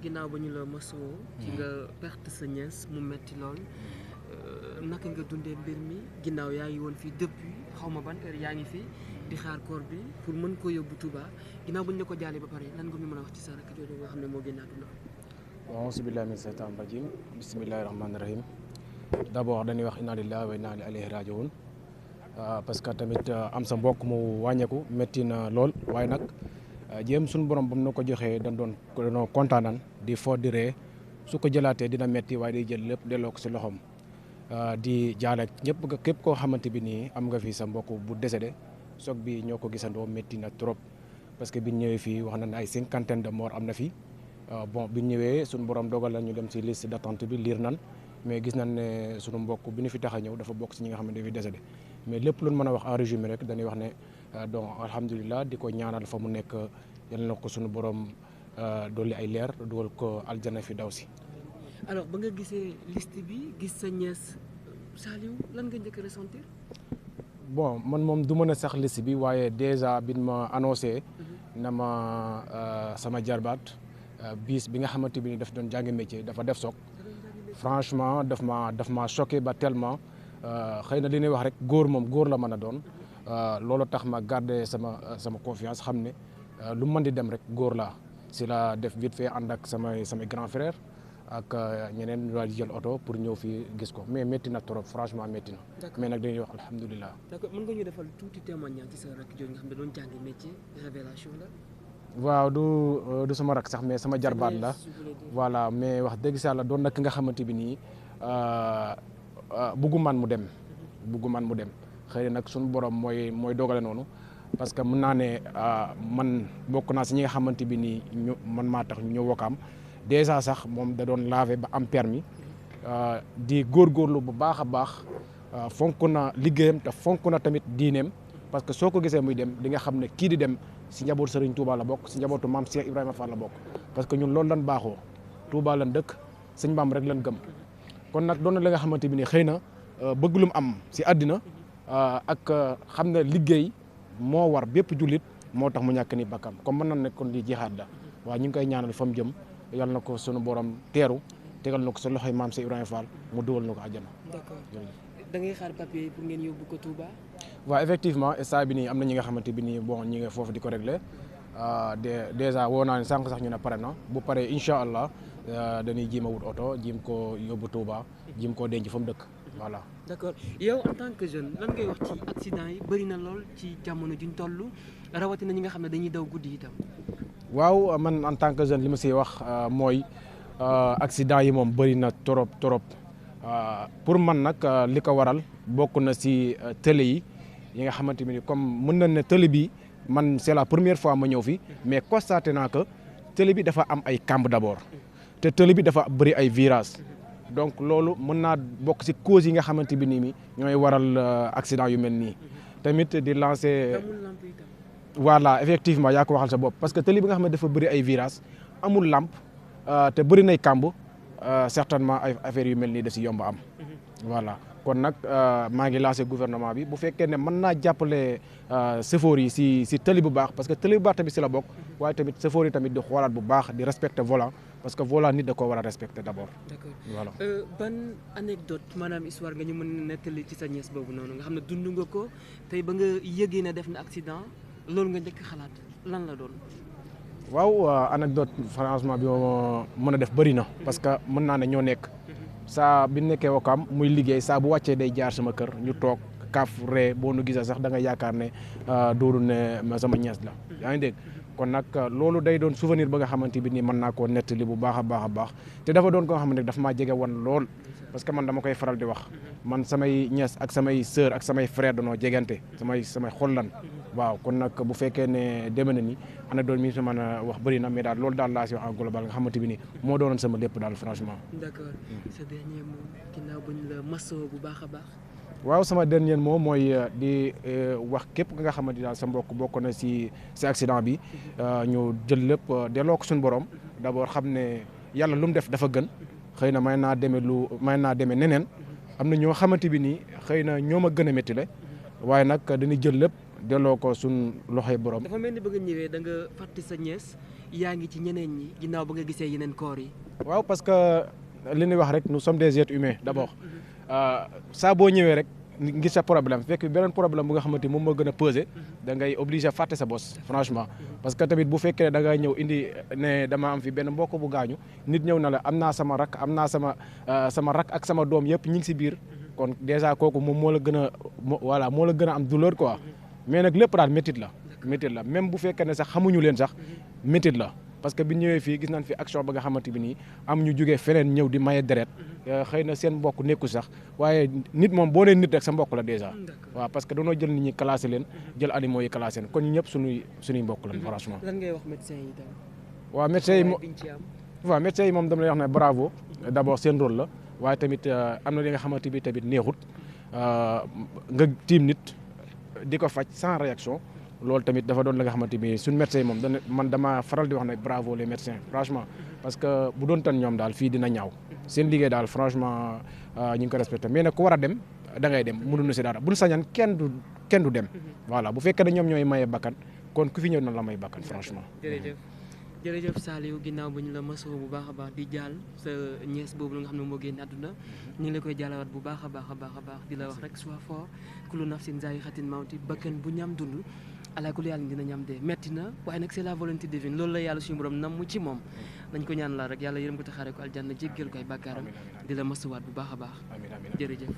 ginnaaw ba ñu la masoo ci nga perte sa nièce mu metti lool naka nga dundee mbir mi ginnaaw yaa ngi woon fii depuis xaw ma ban heure yaa ngi fi di xaar koor bi pour mën ko yóbbu Touba ginnaaw bu ñu la ko jaalee ba pare lan nga ñu mën a wax ci sa rakk jooju nga xam ne moo génn àdduna. auzu billaahi mina seytaani rajiim bismillaahi rahmaani rahiim d'abord dañuy wax inna lillaahi wa inna ilayhi raaji'uun parce que tamit am sa mbokk mu wàññeeku métti na lool waaye nag jéem suñu borom ba mu na ko joxee dañoo kontaanan di fo di ree su ko jëlaatee dina métti waaye day jël lépp delloo ko si loxoom di jaale ñëpp képp koo xamante bi nii am nga fi sa mbokk bu décédé soog bi ñoo ko gisandoo métti na trop parce que biñ ñëwee fii wax na ne ay 50aine de morts am na fi bon biñ ñëwee suñu borom dogal la ñu dem si liste d'attente bi liir nan mais gis nañ ne suñu mbokk bi ñu fi tax a ñëw dafa bokk si ñi nga xamante ne fi décédé mais lépp luñ mën a wax en résumé rek dañuy wax ne donc alhamdulilah di ko ñaanal fa mu nekk yal na ko suñu borom dolli ay leer dugal ko aljana fi daw si. alors ba nga gisee liste bi gis sa nièce Saliou lan nga njëkk a ressentir. bon man moom du mën a sax liste bi waaye déjà bi ma annoncé na ma sama jarbaat bis bi nga xamante bi ni daf doon jàngi métier dafa def soog franchement daf ma choqué ba tellement xëy na li ñuy wax rek góor moom góor la mën a doon loolu tax ma garder sama confiance xam ne lu mën di dem rek góor laa si la def vite fait ànd ak samay grand frère ak ñeneen ñu daal di jël oto pour ñëw fii gis ko mais métti na trop franchement métti na. mais nag dañuy wax alhamdulilah. d'accord mën nga ñu defal tuuti témoignage ci sa rakk jooju nga xam ne doon jàngi métier révélation la. waaw du sama rak sax mais sama jarbaat la voilà mais wax dëgg si yàlla doon nag nga xamante bi nii buggu man mu dem xëy na nag suñu borom mooy dogale noonu parce que mën naa ne man bokk naa si ñi nga xamante bi nii man maa tax ñu ñëw Wakaam déjà sax moom da doon laver ba am permis di góorgóorlu bu baax a baax fonk na liggéeyam te fonk na tamit diineem parce que soo ko gisee muy dem di nga xam ne kii di dem si njabootu Serigne Touba la bokk si njabootu maam Cheikh Ibrahima Fall la bokk parce que ñun loolu lan baaxoo Touba lan dëkk Sëñ Bamba rek lan gëm kon nag doon na li nga xamante bi ni xëy na bëgg lu mu am si àddina ak xam ne liggéey moo war bépp jullit moo tax mu ñàkk ni bakkam comme mën na ne kon li jihaad la waaye ñu ngi koy ñaanal fa mu jëm yal na ko sunu borom teeru tegal na ko sa loxoy maam Cheikh Ibrahima Fall mu dugal na ko àjjana. d'accord da ngay xaar papier pour ngeen yóbbu ko Touba. waaw effectivement instant bi nii am na ñi nga xamante bi nii bon ñi nga foofu di ko réglé déjà woo naa ne sànq sax ñu ne pare na bu paree incha allah dañuy jéem a wut oto jéem koo yóbbu Touba jéem koo denc fa mu dëkk voilà. d'accord yow en tant que jeune lan ngay wax ci accident yi bëri na lool ci jamono juñ toll rawatina ñi nga xam ne dañuy daw guddi itam. waaw man en tant que jeune li ma siy wax mooy accident yi moom bëri na trop pour man nag li ko waral bokk na si télé yi nga xamante ni comme mën nañ ne télé bi man c'est la première fois ma ñëw fi mais constaté naa que télé bi dafa am ay cambre d'abord te télé bi dafa bëri ay virage donc loolu mën naa bokk si cause yi nga xamante bi nii mi ñooy waral accident yu mel nii tamit di lancer. voilà effectivement yaa ko waxal sa bopp parce que télé bi nga xam ne dafa bëri ay virage amul lampe te bëri nay kàmb certainement ay affaires yu mel nii da si yomb am voilà kon nag maa ngi lancé gouvernement bi bu fekkee ne mën naa jàppale chauffeur yi si télé bu baax parce que télé bu baax tamit si la bokk waaye tamit chauffeur yi tamit di xoolaat bu baax di respecter volant parce que volant nit da koo war a respecter d'abord. d'accord voilà. ban anecdote maanaam histoire nga ñu mën a nettali ci sa nièce boobu noonu nga xam ne dund nga ko tey ba nga yëgee ne def na accident loolu nga njëkk xalaat lan la doon. waaw anecdote franchement bi ma mën a def bëri na parce que mën naa ne ñoo nekk saa bi nekkee Wakaam muy liggéey saa bu wàccee day jaar sama kër ñu toog kaaf ree boo nu gisee sax da nga yaakaar ne dooru ne sama ñees la yaa ngi dégg kon nag loolu day doon souvenir ba nga xamante bi nii mën naa koo nettali bu baax a baax te dafa doon ko nga xamante ne dafa maa jege woon lool parce que man dama koy faral di wax man samay ñees ak samay sœur ak samay frère danoo jegante samay xol lan waaw kon nag bu fekkee ne deme na ni anecdote mi si mën a wax bëri na mais daal loolu daal laa si wax en global nga xamante bi ni moo doonoon sama lépp daal franchement. d'accord sa dernier mot ginnaaw bu ñu la masoo bu baax a baax. waaw sama dernier mot mooy di wax képp nga xamante daal sa mbokk bokk na si accident bi ñu jël lépp delloo ko suñu borom d'abord xam ne yàlla lu mu def dafa gën xëy na may naa demee neneen am na ñoo xamante bi nii xëy na ñoo ma gën a métti le waaye nag dañuy jël lépp delloo ko suñ loxoy borom. dafa mel ni bëgg ñëwee da nga fàtte sa ñees yaa ngi ci ñeneen ñi ginnaaw ba nga gisee yeneen koor yi. waaw parce que li ñuy wax rek nous sommes des êtres humains d'abord saa boo ñëwee rek ngir sa problème fekk beneen problème bu nga xamante moom moo gën a peser da ngay obligé fàtte sa bos franchement. parce que tamit bu fekkee da ngay ñëw indi ne dama am fi benn mbokk bu gaañu nit ñëw na la am naa sama rak am naa sama rak ak sama doom yëpp ñu ngi si biir kon déjà kooku moom moo la gën a voilà moo la gën a am douleur quoi mais nag lépp daal métit la même bu fekkee ne sax xamuñu leen sax métit la. parce que bi ñëwee fii gis nañ fi action ba nga xamante bi nii am ñu jugee feneen ñëw di maye deret xëy na seen mbokk nekku sax waaye nit moom boo nee nit rek sa mbokk la déjà waaw parce que dañoo jël nit ñi classé leen jël animaux yi classé leen kon ñu ñëpp suñuy mbokk lañ franchement. lan ngay wax médecin yi tam. waaw médecin yi moom dama lay wax ne bravo d'abord seen rôle la waaye tamit am na li nga xamante bi tamit neexut nga tiim nit di ko faj sans réaction. loolu tamit dafa doon la nga xamante ni suñu médecins yi moom man dama faral di wax ne bravo les médecins franchement parce que bu doon tan ñoom daal fii dina ñaaw seen liggéey daal franchement ñu ngi ko respecté mais nag ku war a dem da ngay dem mënuñu si dara buñu sañan kenn du dem voilà bu fekkee ne ñoom ñooy maye bakkan kon ku fi ñëw na la may bakkan franchement. jërëjëf Saliou ginnaaw ba ñu la masoo bu baax a baax di jaal sa ñees boobu la nga xam ne moo génn àdduna ñu ngi la koy jaalawaat bu baax a baax di la wax rek sois fort kullu nafsin zaa'iqatul mawti bakkan bu ñam dund ala kulli yàlla dina ñam dee metti na waaye nag c'est la volonté divine loolu la yàlla suñu borom nam mu ci moom nañ ko ñaan la rek yàlla yërëm ko te xaare ko aljanna jéggal ko ay bàkkaaram di la masuwaat bu baax a baax jërëjëf